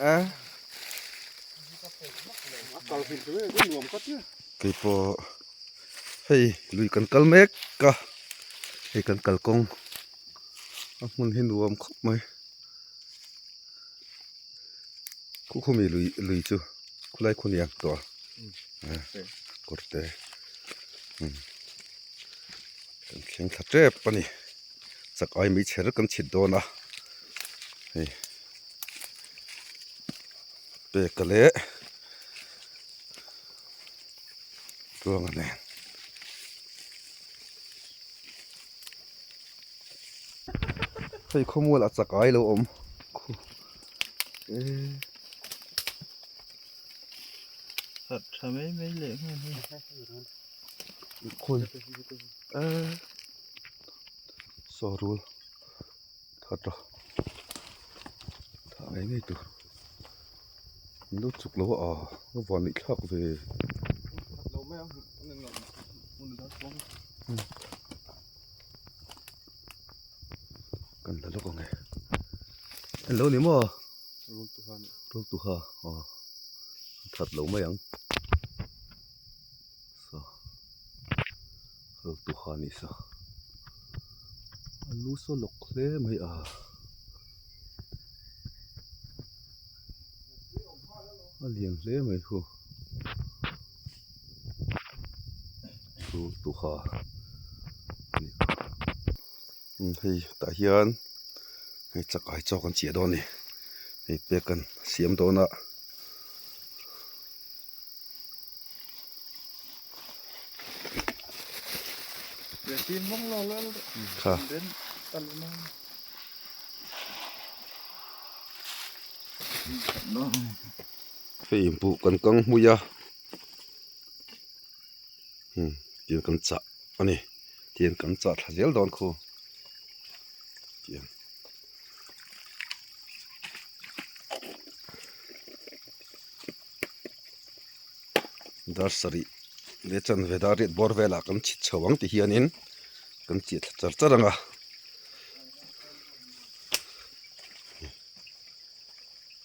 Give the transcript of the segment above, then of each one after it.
A. Keipawh hei lui kan kal mek a hei kan kalkawng a hmun hi nuam khawp mai khukhumi lui lui chu khulai khu nia tawh a kawr te kan thleng thla tep a ni chak ai mai chher kan chhit dawn a hei. Peka leh tluanga nen hei khawmual ah chak ai lo awm khu eee Khat tha mai mai leh nghal hei khawi eee saw rul. That rawh thah ngei ngei tur min lo chuk lo a a van neih thlak ve kan la lawk ang e hello ni maw rul tuha aw that lo mai ang saw rul tuha ni saw a lu saw lawk hle mai a. A lian hle mai hu rul tuha anih kha hei tah hian hei chakai chaw kan chiah dawn a ni hei pek kan siam dawn a. Kha. Hei inbuh kan kang hmui a tiang kan chah a ni tiang kan chah thla zel dawn khu tiang. Dar sarih leh chanve dar riat bawr velah kan chhit chho ang ti hianin kan chiah thla char char ang a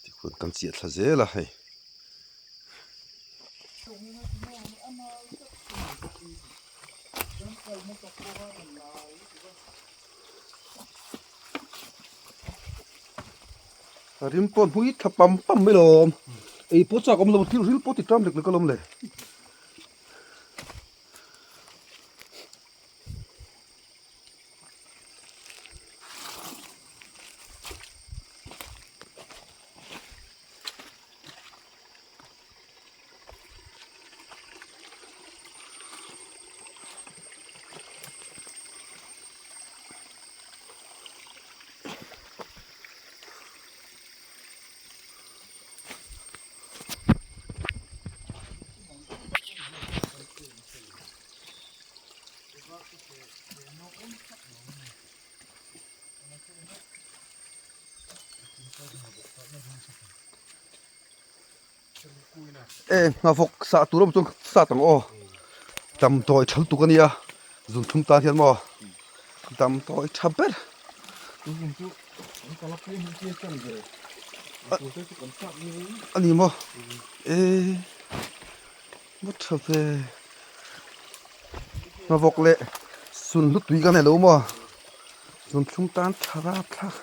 tikhuan kan chiah thla zel a hei. A rim pawh hmui tha pam pam mai lawm ei pawh chak awm lo thil ril pawh ti ṭam lek lek alawm le. E nghavawk sah tur awm chuan sat ang aw damdawi tha lutuk a nia zunthum tan hian maw damdawi tha ber a ni maw e va tha ve nghavawk leh sunhlu tui ka nei lo maw zunthum tan tha rapthlak.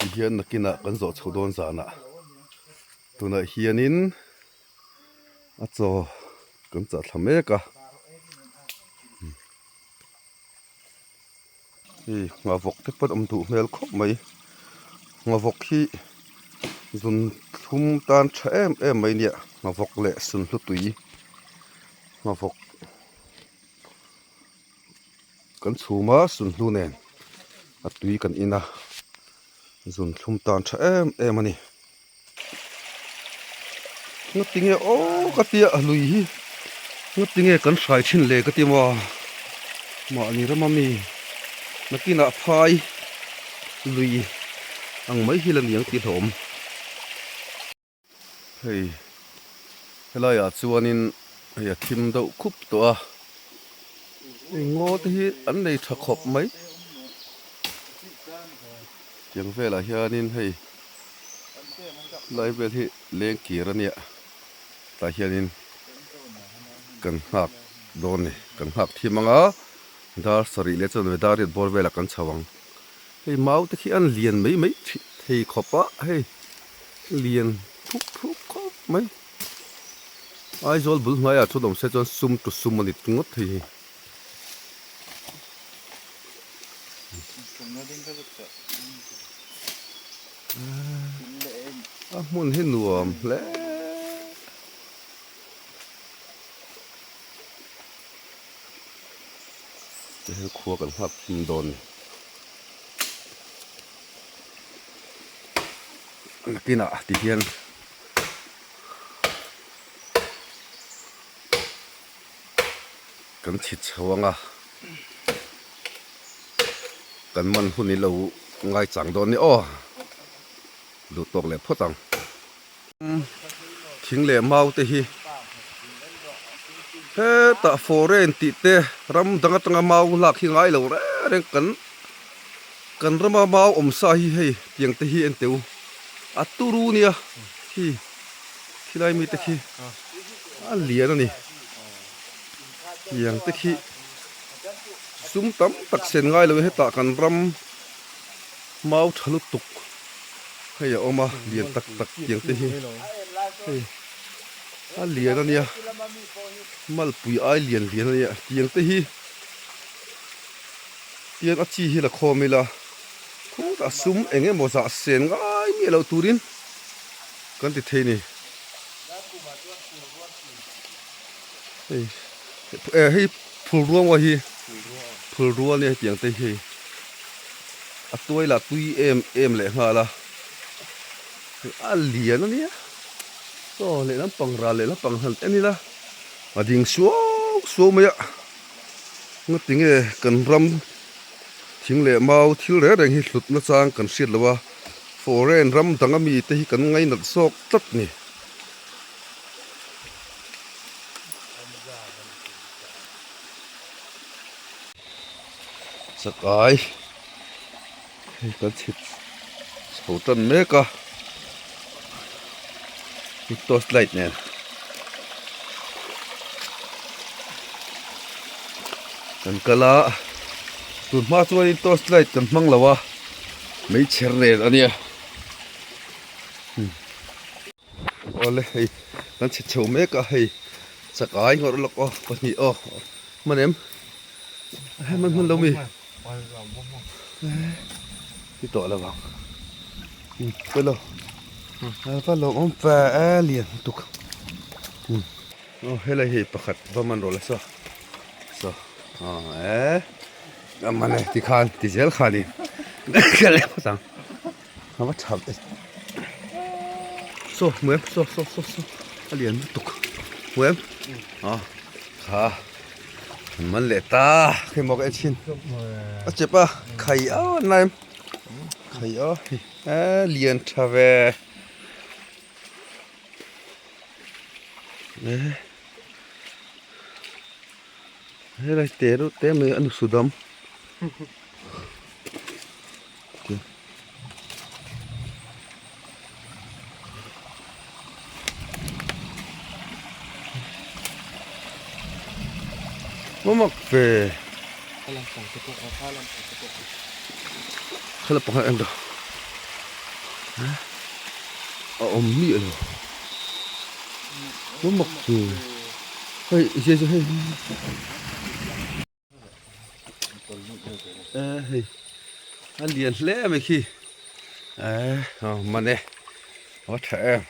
Tihian nakinah kan zawh chho dawn zanah tunah hianin a chaw kan chah thla mek a Hei nghavawk te pawh an awm duh hmel khawp mai nghavawk hi zun thlum tan tha em em mai nia nghavawk leh sunhlu tui nghavawk kan chhum a sunhlu nen a tui kan in a zun thlum tan tha em em a ni ngatinge aw ka tia a lui hi ngatinge kan hrai thin le ka ti maw mahni rama mi nakinah phai lui ang mai hi la ni ang tih hlawm. Hei Helaiah chuanin hei a thim deuh khup tawh a, hei ngaw te hi an nei tha khawp mai. Tiang velah hianin hei lai vel hi leng kir a nia tah hianin kan nghak dawn a ni kan nghak thim ang a dar sarih leh chuan dar riat bawr velah kan chho ang hei mau te khi an lian mai mai thei khawp a hei lian phup phup khawp mai Aizawl bul hnuaiah chuan awm se chuan sum tu sum a ni ngawt thei hi. A hmun hi nuam hle. Hei khua kan nghak thim dawn ni. Nakinah ti hian. Kan chhit chho ang a, kan man hun hi lo ngaichang dawn ni aw, duh tawk leh phawt ang. Thing leh mau te hi hetah foreign tih te ram dang atanga mau lak hi ngai lo reng reng kan kan rama mau awm sa hi hei tiang te hi en teu a turu nia khi khilai mite khi a lian a ni. Tiang te khi sum tam tak sen ngai lo in hetah kan ram mau tha lutuk hei a awm a lian tak tak tiang te hi hei a lian a nia malpui ai lian lian a nia tiang te hi tian a chi hi la khawm ila khutah sum eng emaw zah sen ngai miah loh turin kan ti thei a ni. Hei eh hei phul ruang aw hi phul rual nia hetiang te hi a tuai lah tui em em leh nghal a a lian a nia saw lehlam pang ral lehlam pang han en ila a ding suau suau mai a ngatinge kan ram thing leh mau thil reng reng hi hlut na chang kan hriat lo a foreign ram dang ami te hi kan ngainat zawk tlat a ni. Chakai hei kan chhit chho tan mek a torch light nen kan kal a tun hma chuanin torch light kan hmang lo a meichher nen a nia. Awle hei kan chhe chho mek a hei chakai ngawrh lawk aw pahnih aw hman em hei hman hman lo mi ti tawh lo ang pawilo va lawm awm ve e lian lutuk aw helai hei pakhat va man rawh la saw saw e a man e tikhan ti zel khanin ka leh phawt ang. A va tha ve saw hmu em saw saw saw saw a lian lutuk hmu em a kha an man leh ta khi maw ka en chhin a chep a khai a na em khai a hi e lian tha ve e helai te reuh te mai a nu sudam. Mamak ve. Khala pakhat en rawh. A awm miah lo. Mamak ve. Hei hei hei. Hei a lian hle mai khi eh aw man e a tha em.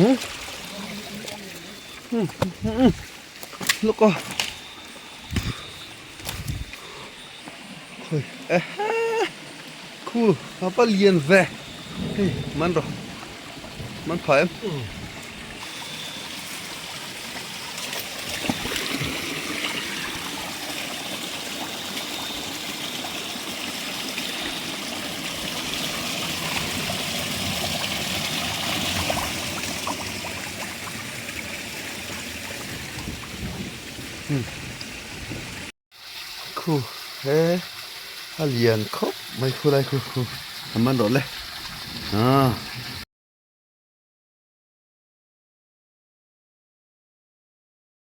Hmm hmm look a. Khawi ehe khu a va lian ve hei man rawh man phah em. Khu he a lian khawp mai khu lai khu khu a man rawh le.